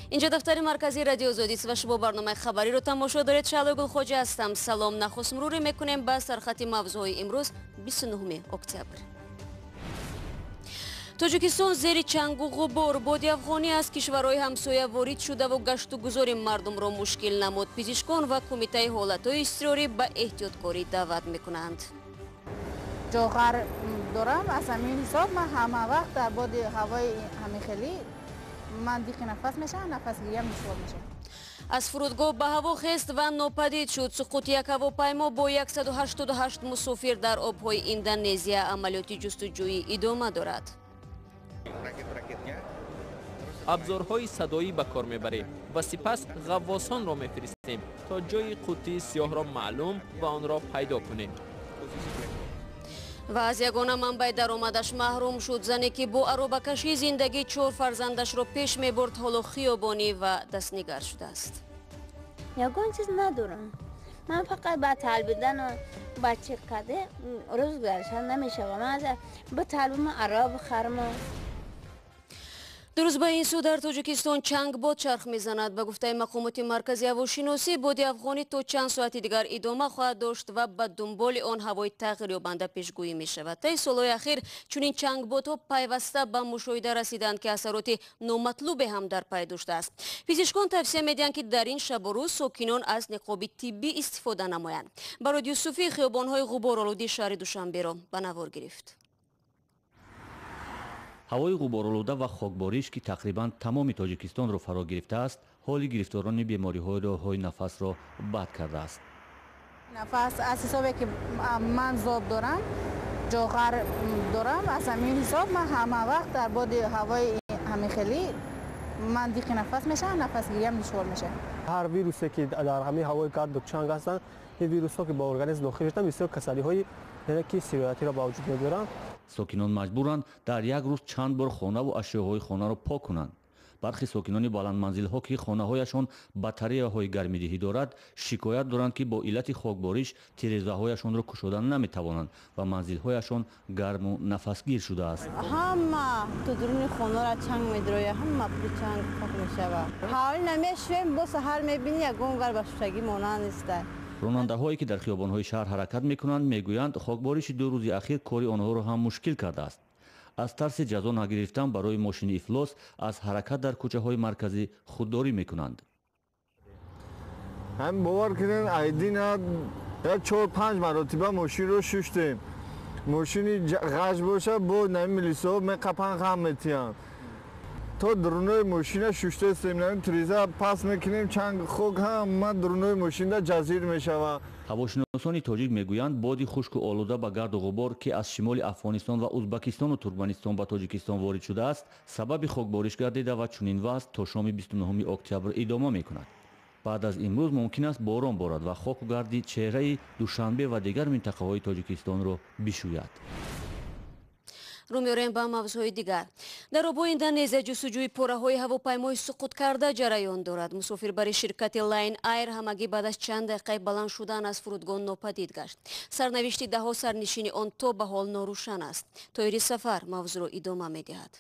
Инҷо дафтари марказии Радиои Озодӣ ва шумо барномаи хабариро тамошо доред. Шаҳло Гулхоҷа ҳастам. Салом. Нахуст муруре мекунем ба сархати мавзӯъҳои имрӯз 29 октябр. Тоҷикистон зери чангу ғубор. Боди афғонӣ аз кишварҳои ҳамсоя ворид шудаву гашту гузори мардумро мушкил намуд. Пизишкон ва кумитаи ҳолатҳои изтирорӣ ба эҳтиёткорӣ даъват мекунанд. Ҷоғар дорам, аз ҳамин ҳисоб ман ҳама вақт дар боди ҳавои ҳамихелӣ ман диқи нафас мешавам, нафасгириям душвор мешавад. Аз фурудгоҳ ба ҳаво хест ва нопадид шуд. Суқути як ҳавопаймо бо 188 мусофир дар обҳои Индонезия. Амалиёти ҷустуҷӯӣ идома дорад. Абзорҳои садоӣ ба кор мебарем ва сипас ғаввосонро мефиристем то ҷои қуттии сиёҳро маълум ва онро пайдо кунем. Ва аз ягона манбаи даромадаш маҳрум шуд. Зане ки бо аробакашӣ зиндагии чор фарзандашро пеш мебурд, ҳоло хиёбонӣ ва дастнигар шудааст. Ягон чиз надорам. Ман фақат ба талбидану бача каде рӯз гузаштан намешавам. Ман ба талбима ароб харма. Дурӯз ба ин сӯ дар Тоҷикистон чангбод чарх мезанад. Ба гуфтаи мақомоти маркази ҳавошиносӣ, боди афғонӣ то чанд соати дигар идома хоҳад дошт ва ба дунболи он ҳавои тағйирёбанда пешгӯӣ мешавад. Таи солҳои ахир чунин чангбодҳо пайваста ба мушоҳида расиданд, ки асароти номатлубе ҳам дар пай доштааст. Пизишкон тавсия медиҳанд, ки дар ин шабу рӯз сокинон аз ниқоби тиббӣ истифода намоянд. Барод Юсуфӣ хиёбонҳои ғуборолуди шаҳри Душанберо ба навор гирифт. Ҳавои ғуборолуда ва хокбориш, ки тақрибан тамоми Тоҷикистонро фаро гирифтааст, ҳоли гирифторони бемориҳои роҳҳои нафасро бад кардааст. Нафас аз ҳисобе ки ман зоб дорам, ҷоғар дорам, аз ҳамин ҳисоб ман ҳама вақт дар боди ҳавои ҳамихелӣ ман диқи нафас мешавам, нафасгириям душвор мешавад. Ҳар вирусе ки дар ҳамин ҳавои гарду чанг ҳастанд, ин вирусҳо ки ба организм дохил шуданд, бисёр касалиҳои ки сироятиро ба вуҷуд меоранд. Сокинон маҷбуранд дар як рӯз чанд бор хонаву ашёҳои хонаро пок кунанд. Бархи сокинони баландманзилҳо, ки хонаҳояшон батареяҳои гармидиҳӣ дорад, шикоят доранд, ки бо иллати хокбориш тирезаҳояшонро кушода наметавонанд ва манзилҳояшон гарму нафасгир шудааст. Ҳама тудуруни хонаро чанг медрояд, ҳама пури чанг пок мешавад. Ҳавои намешӯем, бо саҳар мебинӣ ягон гар ба шуштагӣ монанд нест. Ронандаҳое ки дар хиёбонҳои шаҳр ҳаракат мекунанд, мегӯянд хокбориши ду рӯзи ахир кори онҳоро ҳам мушкил кардааст. Аз тарси ҷазо нагирифтан барои мошини ифлос аз ҳаракат дар кӯчаҳои марказӣ худдорӣ мекунанд. Ҳам бовар кунед, айдина 4-5 маротиба мошинро шуштем. Мошини ғаш боша, бо нами милисаҳо меқапан, ғам метиҳанд. То дурунои мошина шуштаистем, нами тиреза пас мекунем, чанг хок ҳама дурунои мошинда ҷазир мешавад. Ҳавошиносони тоҷик мегӯянд, боди хушку олуда ба гарду ғубор, ки аз шимоли Афғонистон ва Узбакистону Туркманистон ба Тоҷикистон ворид шудааст, сабаби хокбориш гардида ва чунин вазъ то шоми 29 октябр идома мекунад. Баъд аз имрӯз мумкин аст борон борад ва хоку гарди чеҳраи Душанбе ва дигар минтақаҳои Тоҷикистонро бишӯяд. Рӯ меорем ба мавзӯъҳои дигар. Дар обҳои Индонезия ҷустуҷӯи пораҳои ҳавопаймои суқут карда ҷараён дорад. Мусофирбари ширкати Lion Air ҳамагӣ баъд аз чанд дақиқаи баланд шудан аз фурудгоҳ нопадид гашт. Сарнавишти даҳҳо сарнишини он то ба ҳол норӯшан аст. Тоҳири Сафар мавзӯъро идома медиҳад.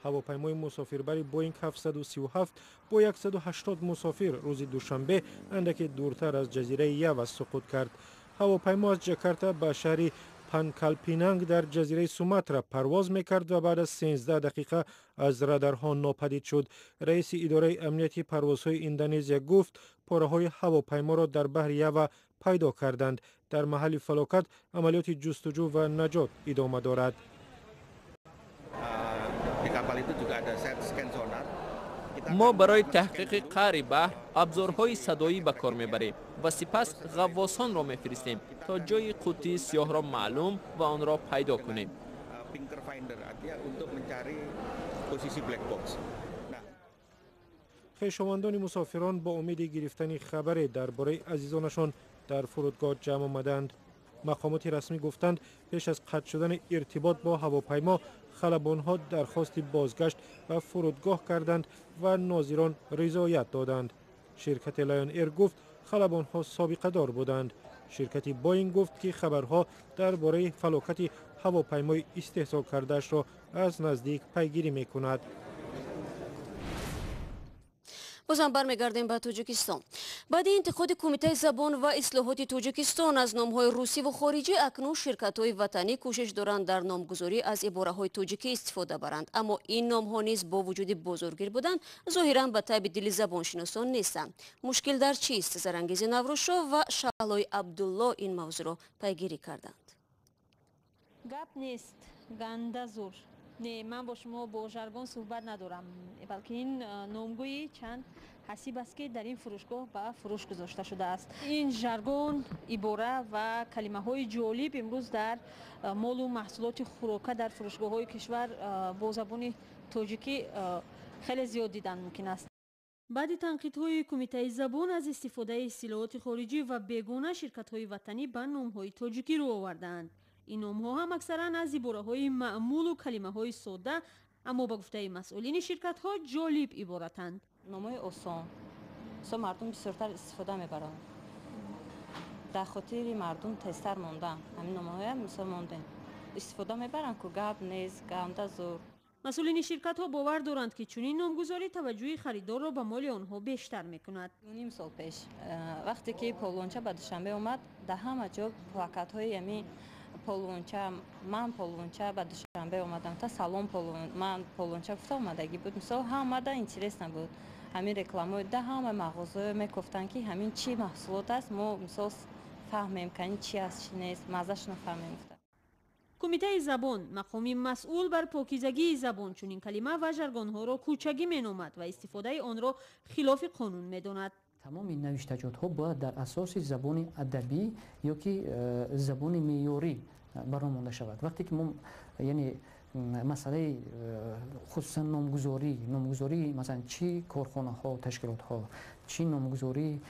Ҳавопаймои мусофирбари Боинг 737 бо 180 мусофир рӯзи душанбе андаке дуртар аз ҷазираи Ява суқут кард. Ҳавопаймо аз Ҷакарта ба шаҳри Панкалпинанг дар ҷазираи Суматра парвоз мекард ва баъд аз 13 дақиқа аз радарҳо нопадид шуд. Раиси идораи амнияти парвозҳои Индонезия гуфт, пораҳои ҳавопайморо дар баҳри Ява пайдо карданд. Дар маҳалли фалокат амалиёти ҷустуҷӯ ва наҷот идома дорад. Мо барои таҳқиқи қаъри баҳр абзорҳои садоӣ ба кор мебарем ва сипас ғаввосонро мефиристем то ҷои қуттии сиёҳро маълум ва онро пайдо кунем. Хешовандони мусофирон бо умеди гирифтани хабаре дар бораи азизонашон дар фурудгоҳ ҷамъ омаданд. Мақомоти расмӣ гуфтанд, пеш аз қатъ шудани иртибот бо ҳавопаймо халабонҳо дархости бозгашт ба фурудгоҳ карданд ва нозирон ризоят доданд. Ширкати Lion Air гуфт, халабонҳо собиқадор буданд. Ширкати Боинг гуфт, ки хабарҳо дар бораи фалокати ҳавопаймои истеҳсол кардаашро аз наздик пайгирӣ мекунад. Бозам бармегардем ба Тоҷикистон. Баъди интиқоди Кумитаи забон ва ислоҳоти Тоҷикистон аз номҳои русӣ ва хориҷӣ, акнун ширкатҳои ватанӣ кӯшиш доранд дар номгузорӣ аз ибораҳои тоҷикӣ истифода баранд. Аммо ин номҳо низ бо вуҷуди бозоргир будан зоҳиран ба таби дили забоншиносон нестанд. Мушкил дар чист? Зарангези Наврӯзшоҳ ва Шаҳлои Абдулло ин мавзӯъро пайгирӣ карданд. Гап нест, ганда зур. Не, ман бо шумо бо жаргон суҳбат надорам, балки ин номгӯи чанд ҳасиб аст, ки дар ин фурӯшгоҳ ба фурӯш гузошта шудааст. Ин жаргон, ибора ва калимаҳои ҷолиб имрӯз дар молу маҳсулоти хӯрока дар фурӯшгоҳҳои кишвар бо забони тоҷикӣ хеле зиёд дидан мумкин аст. Баъди танқидҳои Кумитаи забон аз истифодаи истилоҳоти хориҷӣ ва бегона, ширкатҳои ватанӣ ба номҳои тоҷикӣ рӯ овардаанд. Ин номҳо ҳам аксаран аз ибораҳои маъмулу калимаҳои содда, аммо ба гуфтаи масъулини ширкатҳо ҷолиб иборатанд. Номҳои осон со мардум бисёртар истифода мебаранд. Дар хотири мардум тезтар мондан ҳамин номҳоя мисол мондем. Истифода мебаранд ку гап нест, ганда зур. Масъулини ширкатҳо бовар доранд, ки чунин номгузорӣ таваҷҷӯҳи харидорро ба моли онҳо бештар мекунад. 2.5 сол пеш вақте ки полвонча ба Душанбе омад, дар ҳама ҷо плакатҳои ами полвонча, ман полвонча ба Душанбе омадам, та салом ман полвонча гуфта омадагӣ буд. Мисол ҳамада интересно буд. Ҳамин рекламаҳои да ҳама мағозаҳо мекофтанд, ки ҳамин чӣ маҳсулот аст, мо мисол фаҳмем, ки ин чи аст, чи нест, маззашро фаҳмем гуфта. Кумитаи забон, мақоми масъул бар покизагии забон, чунин калима ва жаргонҳоро кӯчагӣ меномад ва истифодаи онро хилофи қонун медонад. Тамоми навиштаҷотҳо бояд дар асоси забони адабӣ ё ки забони меъёрӣ барон монда шавад. Вақте ки мо яъне масъалаи хусусан номгузорӣ, масалан, чӣ корхонаҳо, ташкилотҳо, чӣ номгузории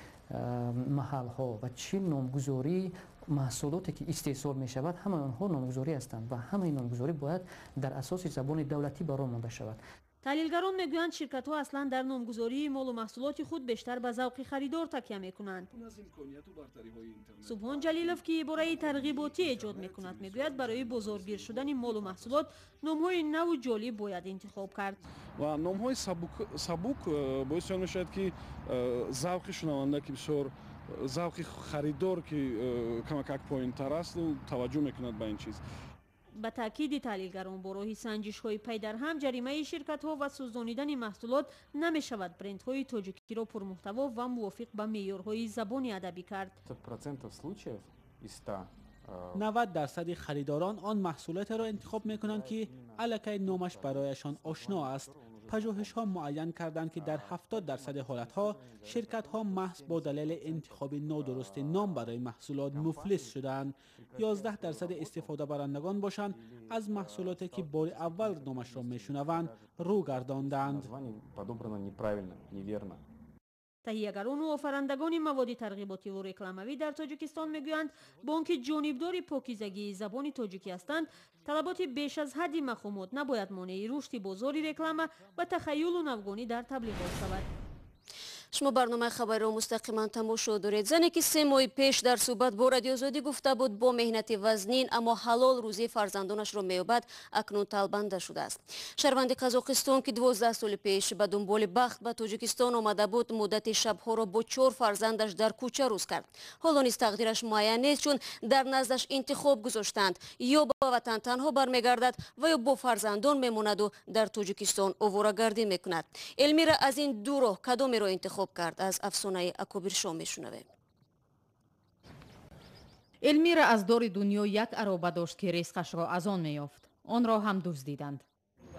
маҳалҳо ва чӣ номгузории маҳсулоте ки истеҳсол мешавад, ҳамаи онҳо номгузорӣ ҳастанд ва ҳамаи номгузорӣ бояд дар асоси забони давлатӣ барон монда шавад. Таҳлилгарон мегӯянд, ширкатҳо аслан дар номгузории молу маҳсулоти худ бештар ба завқи харидор такя мекунанд. Субҳон Ҷалилов, ки ибораи тарғиботӣ эҷод мекунад, мегӯяд, барои бозоргир шудани молу маҳсулот номҳои наву ҷолиб бояд интихоб кард. Ва номҳои сабук боиси он мешавад, ки завқи шунаванда, ки бисёр завқи харидор, ки камакак поинтар аст, таваҷҷӯҳ мекунад ба ин чиз. Ба таъкиди таҳлилгарон, бо роҳи санҷишҳои пайдарҳам, ҷаримаи ширкатҳо ва сӯзонидани маҳсулот намешавад брендҳои тоҷикиро пурмуҳтаво ва мувофиқ ба меъёрҳои забони адабӣ кард. 90% харидорон он маҳсулотеро интихоб мекунанд, ки аллакай номаш барояшон ошно аст. Пажӯҳишҳо муайян карданд, ки дар 70% ҳолатҳо ширкатҳо маҳз бо далели интихоби нодурусти ном барои маҳсулот муфлис шудаанд. 11% истифодабарандагон бошанд, аз маҳсулоте ки бори аввал номашро мешунаванд, рӯ гардонданд. Таҳиягарону офарандагони маводи тарғиботиву рекламавӣ дар Тоҷикистон мегӯянд, бо он ки ҷонибдори покизагии забони тоҷикӣ ҳастанд, талаботи беш аз ҳадди мақомот набояд монеи рушди бозори реклама ва тахаюлу навгонӣ дар таблиғот шавад. Шумо барномаи хабариро мустақиман тамошо доред. Зане ки 3 моҳи пеш дар суҳбат бо Радиозодӣ гуфта буд, бо меҳнати вазнин, аммо ҳалол рӯзии фарзандонашро меёбад, акнун талбанда шудааст. Шаҳрванди Қазоқистон, ки 12 соли пеш ба дунболи бахт ба Тоҷикистон омада буд, муддати шабҳоро бо 4 фарзандаш дар кӯча рӯз кард. Ҳоло низ тақдираш муайян нест, чун дар наздаш интихоб гузоштанд: ё ба ватан танҳо бармегардад ва ё бо фарзандон мемонаду дар Тоҷикистон оворагардӣ мекунад. Элмира аз ин ду роҳ кадомеро интихоб кард, аз афсонаи Акобиршо мешунавем. Элмира аз дори дунё як ароба дошт, ки ризқашро аз он меёфт. Онро ҳам дуздиданд.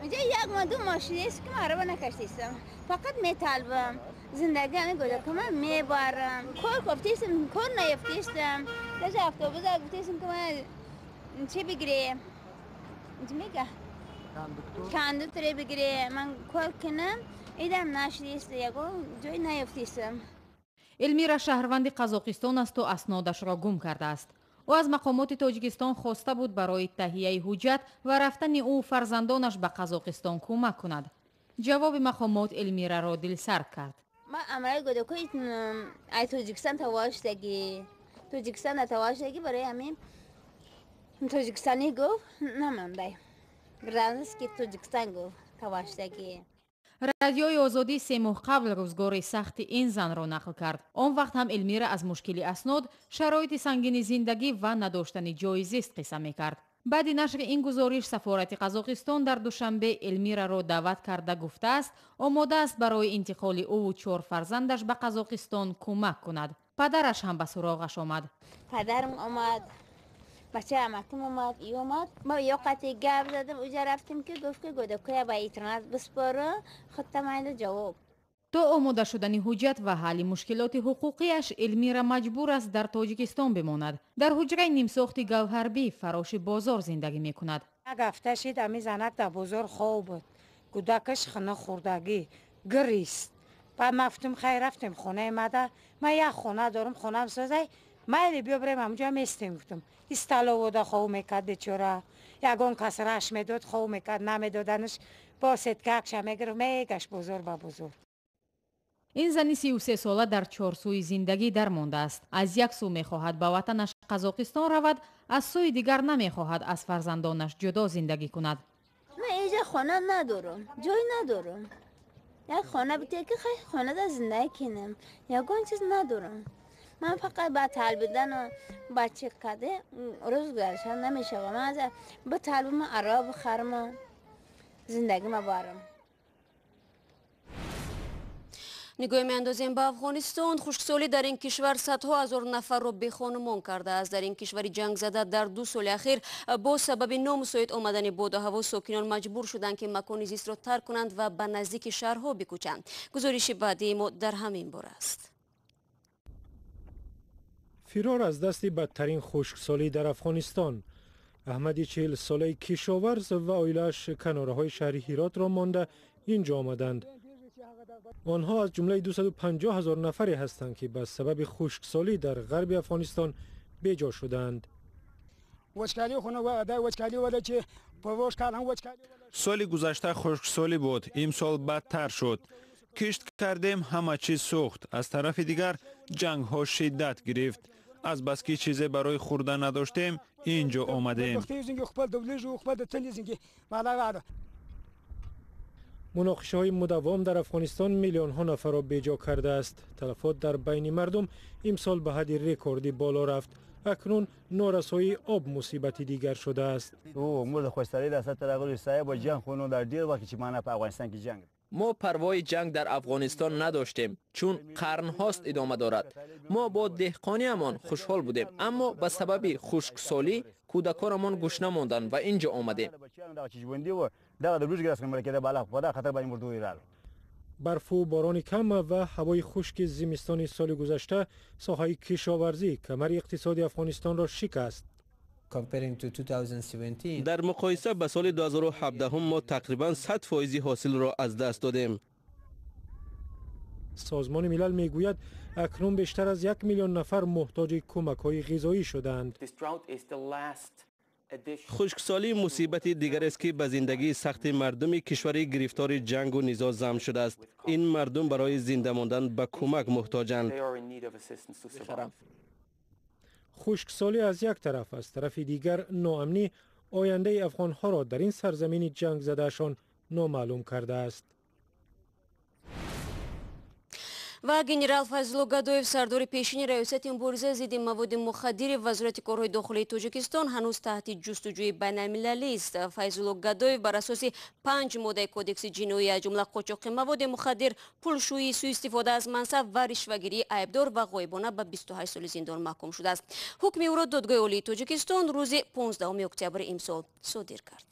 Инҷа як моҳ, 2 моҳ шудааст, ки ман ароба накаштистам, фақат металбам, зиндагӣ ҳамин гӯдакама мебарам. Кор кофтистам, кор наёфтистам. Даже автобуса гуфтистам, ки ман чӣ бигирем, чӣ мега, кондукторе бигире, ман кор кунам, идам нашудист, ягон ҷой наёфтистам. Элмира шаҳрванди Қазоқистон асту аснодашро гум кардааст. Ӯ аз мақомоти Тоҷикистон хоста буд, барои таҳияи ҳуҷҷат ва рафтани ӯ фарзандонаш ба Қазоқистон кӯмак кунад. Ҷавоби мақомот Элмираро дилсард кард. Ман амраи гӯдакои ай Тоҷикистон таваллуд шудагӣ. Тоҷикистон таваллуд барои ҳамин тоҷикистонӣ гуфт, намондай. Гражданский Тоҷикистон гуфт таваллудагӣ. Радиои Озодӣ 3 моҳ қабл рӯзгори сахти ин занро нақл кард. Он вақт ҳам Элмира аз мушкили аснод, шароити сангини зиндагӣ ва надоштани ҷои зист қисса мекард. Баъди нашри ин гузориш сафорати Қазоқистон дар Душанбе Элмираро даъват карда гуфтааст, омода аст барои интиқоли ӯву 4 фарзандаш ба Қазоқистон кӯмак кунад. Падараш ҳам ба суроғаш омад. Падарам омад, бачаи амаким омад, и омад. Мо ё қати гап задам, уҷа рафтем, ки гуфт, ки гӯдакоя ба интернат биспора, худта майли ҷавоб. То омода шудани ҳуҷҷат ва ҳалли мушкилоти ҳуқуқиаш Элмира маҷбур аст дар Тоҷикистон бимонад. Дар ҳуҷраи нимсохти Гавҳарбӣ фароши бозор зиндагӣ мекунад. Як ҳафта шид, ами занак дар бозор хоб буд. Кӯдакаш хина хӯрдагӣ, гирист. Баъд ман гуфтам, хайр, рафтем хонаи мада. Ман як хона дорам, хонаам созай. Майли, биё бирем, ҳамҷо местем, гуфтам. Исталовода хов мекард бечора. Ягон кас раш медод, хов мекард, намедоданаш бо сеткакша мегирифт, мегашт бозор ба бозор. Ин зани 33 сола дар чорсӯи зиндагӣ дармондааст. Аз як сӯ мехоҳад ба ватанаш Қазоқистон равад, аз сӯи дигар намехоҳад аз фарзандонаш ҷудо зиндагӣ кунад. Ман инҷа хона надорам, ҷой надорам. Як хона бите, ки хонада зиндагӣ кунам. Ягон чиз надорам. Ман фақат ба талбидану ба чӣ каде рӯз гузаштан намешавам. Ман биталбам, ароба бихарам, зиндагима барам. Нигоҳ меандозем ба Афғонистон. Хушксолӣ дар ин кишвар садҳо ҳазор нафарро бехонумон кардааст. Дар ин кишвари ҷангзада дар 2 соли ахир бо сабаби номусоид омадани боду ҳаво сокинон маҷбур шуданд, ки макони зистро тарк кунанд ва ба наздики шаҳрҳо бикӯчанд. Гузориши баъдии мо дар ҳамин бора аст. Фирор аз дасти бадтарин хушксолӣ дар Афғонистон. Аҳмади 40-солаи кишоварз ва оилааш канораҳои шаҳри Ҳиротро монда инҷо омаданд. Онҳо аз ҷумлаи 250 ҳазор нафаре ҳастанд, ки ба сабаби хушксолӣ дар ғарби Афғонистон беҷо шудаанд. Соли гузашта хушксолӣ буд, имсол бадтар шуд. Кишт кардем, ҳама чиз сӯхт. Аз тарафи дигар ҷангҳо шиддат гирифт. Азбаски чизе барои хӯрдан надоштем, ин ҷо омадем. Муноқишаҳои мудаввом дар Афғонистон миллионҳо нафарро беҷо кардааст. Талафот дар байни мардум имсол ба ҳадди рекордӣ боло рафт. Акнун норасоии об мусибати дигар шудааст. Мо парвои ҷанг дар Афғонистон надоштем, чун қарнҳост идома дорад. Мо бо деҳқониамон хушҳол будем, аммо ба сабаби хушксолӣ кӯдаконамон гушна монданд ва ин ҷо омадем. Барфу борони кам ва ҳавои хушки зимистони соли гузашта соҳаи кишоварзӣ, камари иқтисоди Афғонистонро шикаст. Дар муқоиса ба соли 2017 мо тақрибан 100 фоизи ҳосилро аз даст додем. Созмони Милал мегӯяд, акнун бештар аз 1 миллион нафар муҳтоҷи кӯмакҳои ғизоӣ шудаанд. Хушксолӣ мусибати дигарест, ки ба зиндагии сахти мардуми кишвари гирифтори ҷангу низоъ зам шудааст. Ин мардум барои зинда мондан ба кӯмак муҳтоҷанд. Хушксолӣ аз як тараф, аз тарафи дигар ноамнӣ ояндаи афғонҳоро дар ин сарзамини ҷангзадаашон номаълум кардааст. Ва генерал Файзулло Гадоев, сардори пешини раёсати мубориза зидди маводи мухаддири Вазорати корҳои дохилии Тоҷикистон, ҳанӯз таҳти ҷустуҷӯи байналмилалист. Файзулло Гадоев бар асоси панҷ моддаи Кодекси ҷиноӣ, аз ҷумла қочоқи маводи мухаддир, пулшӯӣ, сӯистифода аз мансаб ва ришвагирӣ айбдор ва ғоибона ба 28 соли зиндон маҳкум шудааст. Ҳукми ӯро Додгоҳи Олии Тоҷикистон рӯзи 15 октябри имсол содир кард.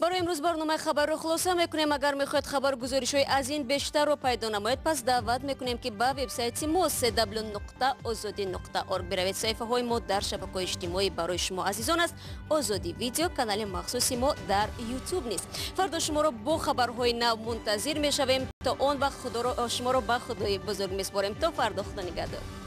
Барои имрӯз барномаи хабарро хулоса мекунем. Агар мехоҳед хабару гузоришҳои аз ин бештарро пайдо намоед, пас даъват мекунем, ки ба вебсайти мо cw.ozodi.org биравед. Саҳифаҳои мо дар шабакаҳои иҷтимоӣ барои шумо азизон аст. Озодӣ Видео, канали махсуси мо дар Ютуб низ. Фардо шуморо бо хабарҳои нав мунтазир мешавем. То он вақт шуморо ба Худои бузург месупорем. То фардо, Худо нигаҳдор.